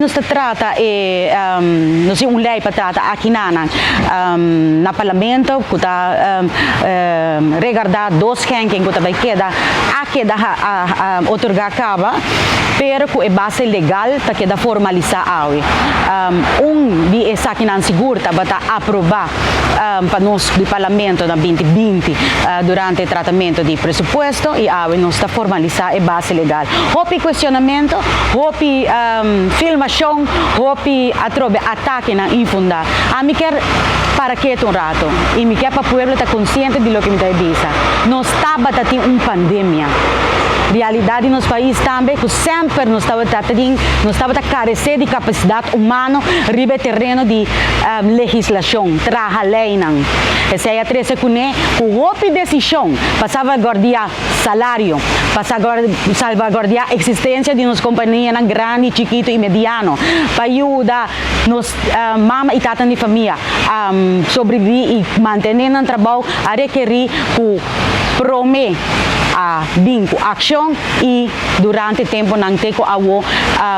nos ta trata e nos tin un lei pa trata aki na parlamento ku ta regardá dos schenking ku ta bai keda a keda otorgá kaba, pero ku e base legal ta keda formalisá awe. Un di esakinan sigur tabata aprobá pa nos di parlamento na 2020 durante tratamentu di presupuesto i awe nos ta formalisá e base legal. Hopi kuestionamentu, hopi filmashon, hopi atrobe atakenan infundá. Ami ke para ketu un ratu i mi ke pa pueblo ta konsiente di loke mi ta bisa. Nos tabatin un pandemia. Realidat di nos pais tambe, ku semper nos tabata karesé di kapasidat humano riba tereno di legislashon, traha leinan. Esei a trese kuné ku hopi desishon pa salvaguardiá salario, pa salvaguardiá eksistensia di nos kompanianan grandi, chikitu i mediano, pa yuda nos mama i tata di famia sobreviví i mantené nan trabou, a rekerí ku promé a bin ku akshon i durante tempunan te ku awo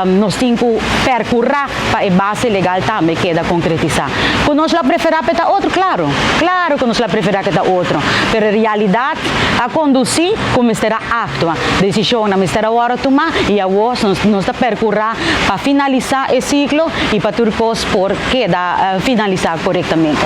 nos tin ku perkurá pa e base legal tambe keda konkretisá. Ku nos lo a preferá pa ta otro, klaro, klaro ku nos lo a preferá ku ta otro, pero realidat a kondusí ku mester a aktua, desishonnan mester a wòrdu tumá i awo nos ta perkurá pa finalisá e siklo i pa tur kos por keda finalisá korektamente.